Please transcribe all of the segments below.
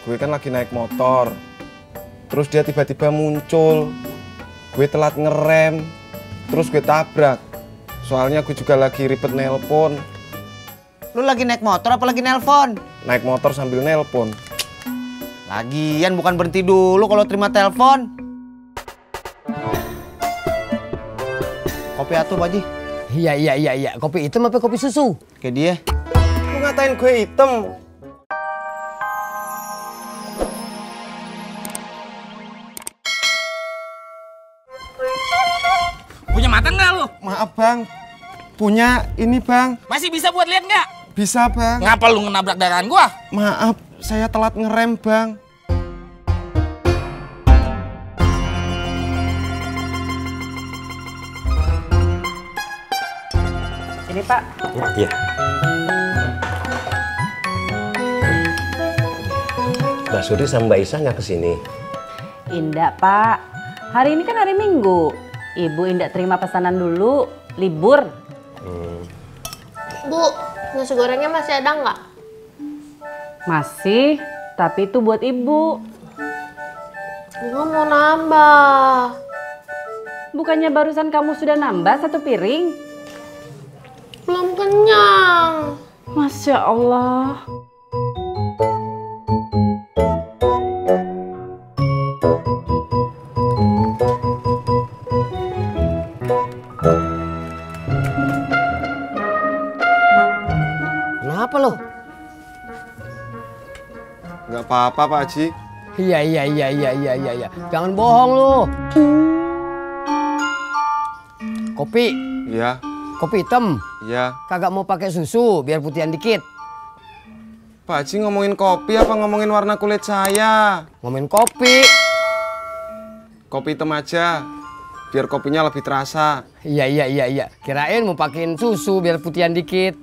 Gue kan lagi naik motor, terus dia tiba-tiba muncul. Gue telat ngerem, terus gue tabrak. Soalnya gue juga lagi ribet nelpon. Lu lagi naik motor apa lagi nelpon? Naik motor sambil nelpon. Lagian bukan berhenti dulu kalau terima telepon. Kopi atuh, Pak Haji. Iya. Kopi hitam apa kopi susu? Kayak dia. Lu ngatain gue hitam? Punya mata nggak lu? Maaf bang, punya ini bang. Masih bisa buat lihat nggak? Bisa bang. Ngapa lu ngenabrak dagangan gua? Maaf, saya telat ngerem bang. Ini Pak. Iya. Mbak Suri sama Mbak Isa nggak kesini? Indah Pak. Hari ini kan hari Minggu. Ibu Indah terima pesanan dulu, libur. Bu, nasi gorengnya masih ada nggak? Masih, tapi itu buat Ibu. Bunga mau nambah. Bukannya barusan kamu sudah nambah 1 piring? Belum kenyang. Masya Allah. Kenapa lo? Nggak apa-apa Pak Haji. Iya. Jangan bohong lo. Kopi, Iya, kopi hitam. iya. Kagak mau pakai susu biar putihan dikit. Pak Haji ngomongin kopi apa ngomongin warna kulit saya? Ngomongin kopi. Kopi hitam aja, biar kopinya lebih terasa. Iya. Kirain mau pakein susu biar putihan dikit.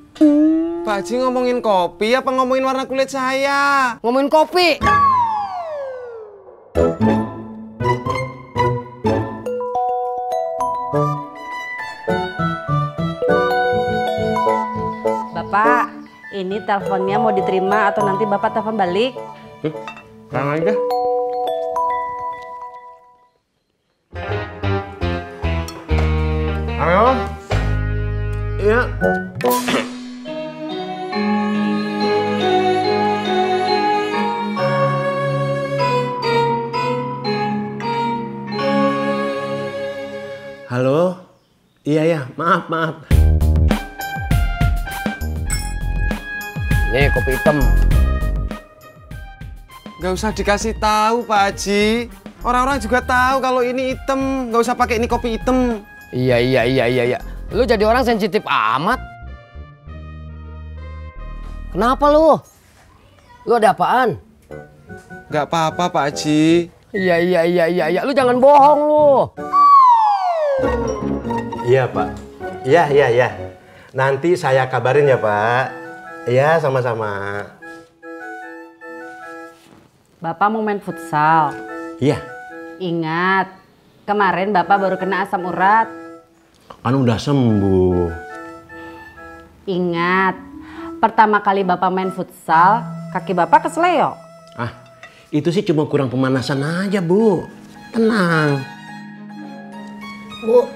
Pak Haji ngomongin kopi apa ngomongin warna kulit saya? Ngomongin kopi. Bapak, ini teleponnya mau diterima atau nanti Bapak telepon balik? Sekarang aja. Halo? Iya. Halo? Iya, maaf. Nih kopi hitam. Nggak usah dikasih tahu Pak Haji. Orang-orang juga tahu kalau ini hitam. Nggak usah pakai ini kopi hitam. Iya. Lu jadi orang sensitif amat. Kenapa lu? Lu ada apaan? Nggak apa-apa Pak Haji. Iya. Lu jangan bohong lu. Iya Pak. Iya. Nanti saya kabarin ya Pak. Iya sama-sama. Bapak mau main futsal. Iya. Ingat, kemarin Bapak baru kena asam urat. Kan udah sembuh. Ingat, pertama kali Bapak main futsal, kaki Bapak kesleo. Ah, itu sih cuma kurang pemanasan aja Bu. Tenang. Bu,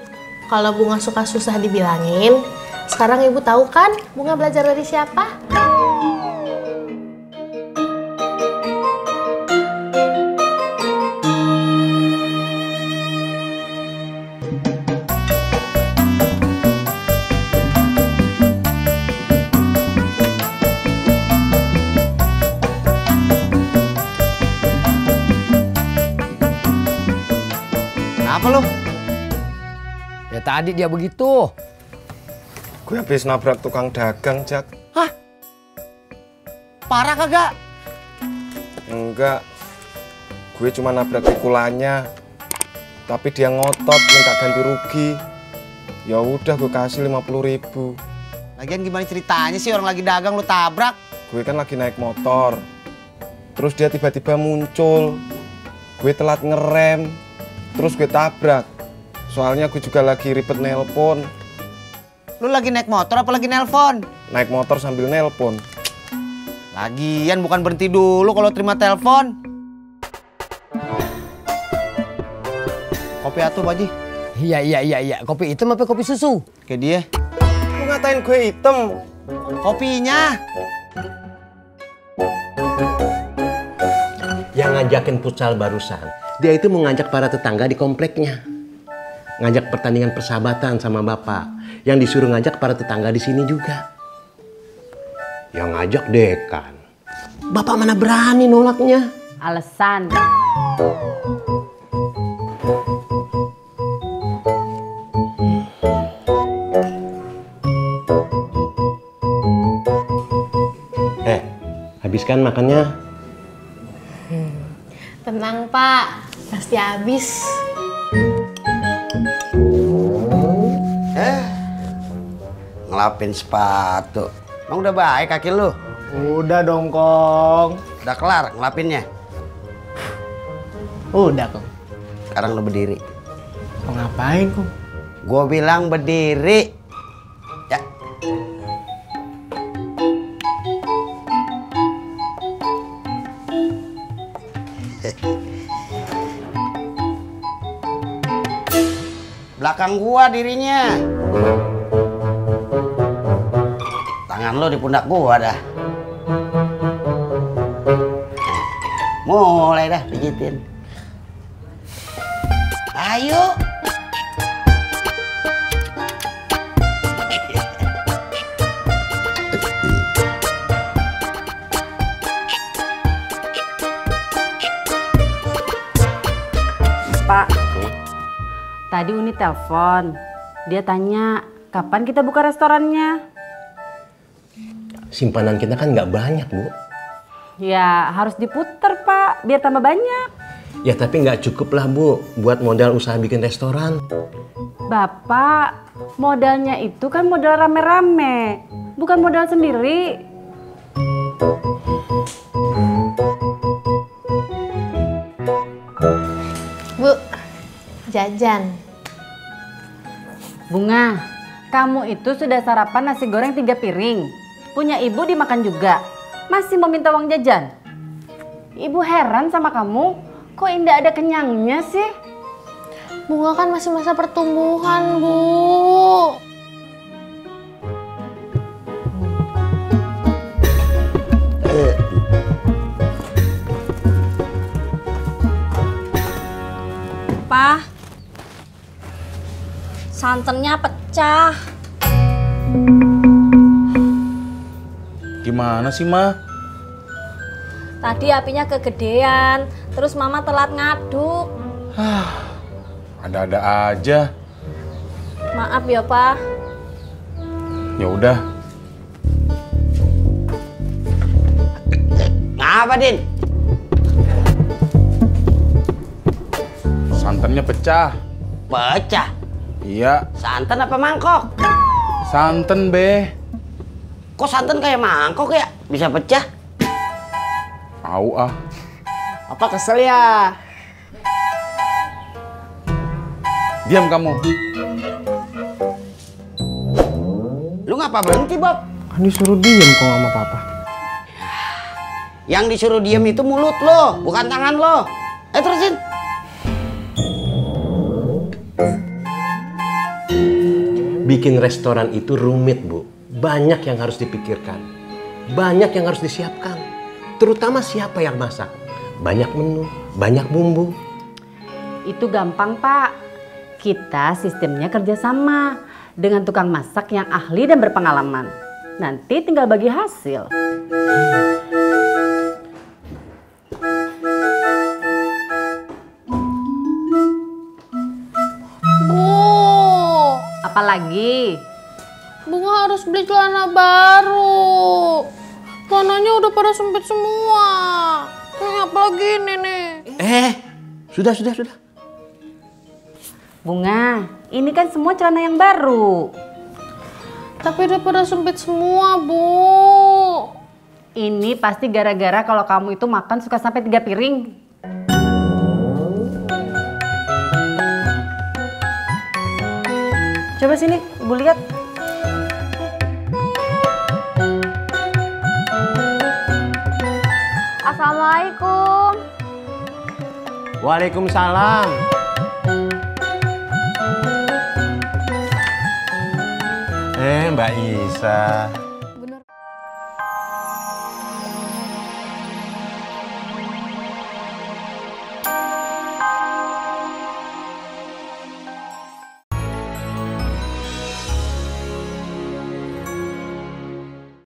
kalau Bunga suka susah dibilangin, sekarang Ibu tahu kan Bunga belajar dari siapa? Kenapa lu? Ya tadi dia begitu. Gue habis nabrak tukang dagang, Jak. Hah? Parah kagak? Enggak. Gue cuma nabrak pikulannya. Tapi dia ngotot minta ganti rugi. Ya udah gue kasih 50.000. Lagian gimana ceritanya sih orang lagi dagang lu tabrak? Gue kan lagi naik motor. Terus dia tiba-tiba muncul. Gue telat ngerem. Terus gue tabrak. Soalnya gue juga lagi ribet nelpon. Lu lagi naik motor apa lagi nelpon? Naik motor sambil nelpon. Lagian bukan berhenti dulu kalau terima telepon. Kopi atuh, Pak Haji. Iya. Kopi hitam apa kopi susu? Kayak dia. Lu ngatain gue hitam. Kopinya. Yang ngajakin futsal barusan, dia itu mau ngajak para tetangga di kompleknya. Ngajak pertandingan persahabatan sama bapak. Yang disuruh ngajak para tetangga di sini juga. Yang ngajak dekan. Bapak mana berani nolaknya? Alasan. Habiskan makannya. Tenang Pak, pasti habis. Ngelapin sepatu. Emang udah baik kaki lu? Udah dong, Kong. Udah kelar ngelapinnya? Udah, Kong. Sekarang lu berdiri. Mau ngapain, Kong? Gua bilang berdiri. Ya. Belakang gua dirinya. Tangan lo di pundak gua dah. Mulai dah pijitin. Ayo. Pak, tadi Uni telepon. Dia tanya, kapan kita buka restorannya? Simpanan kita kan nggak banyak, Bu. Ya, harus diputer, Pak, biar tambah banyak. Ya tapi nggak cukup lah, Bu, buat modal usaha bikin restoran. Bapak, modalnya itu kan modal rame-rame, bukan modal sendiri. Bu, jajan. Bunga, kamu itu sudah sarapan nasi goreng 3 piring. Punya ibu dimakan juga. Masih mau minta uang jajan? Ibu heran sama kamu, kok Indah ada kenyangnya sih? Bunga kan masih masa pertumbuhan, Bu. Pak, santannya pecah. Gimana sih, Ma? Tadi apinya kegedean, terus Mama telat ngaduk. Ada-ada aja. Maaf ya, Pak. Ya udah. Ngapa, Din? Santannya pecah. Pecah. Iya, Santan apa mangkok? santan, Be. Kok santan kayak mangkok ya? Bisa pecah? Au ah. Apa kesel ya? Diam kamu. Lu ngapa berhenti, Bob? Kan disuruh diem kok sama papa. Yang disuruh diem itu mulut lo, bukan tangan lo. Terusin. Bikin restoran itu rumit, Bu. Banyak yang harus dipikirkan. Banyak yang harus disiapkan. Terutama siapa yang masak. Banyak menu, banyak bumbu. Itu gampang, Pak. Kita sistemnya kerjasama dengan tukang masak yang ahli dan berpengalaman. Nanti tinggal bagi hasil. Bu, Apalagi? Bunga harus beli celana baru. Celananya udah pada sempit semua. Ini apalagi ini nih. Sudah. Bunga, ini kan semua celana yang baru. Tapi udah pada sempit semua, Bu. Ini pasti gara-gara kalau kamu itu makan suka sampai 3 piring. Coba sini, Ibu lihat. Assalamualaikum. Waalaikumsalam. Mbak Isa.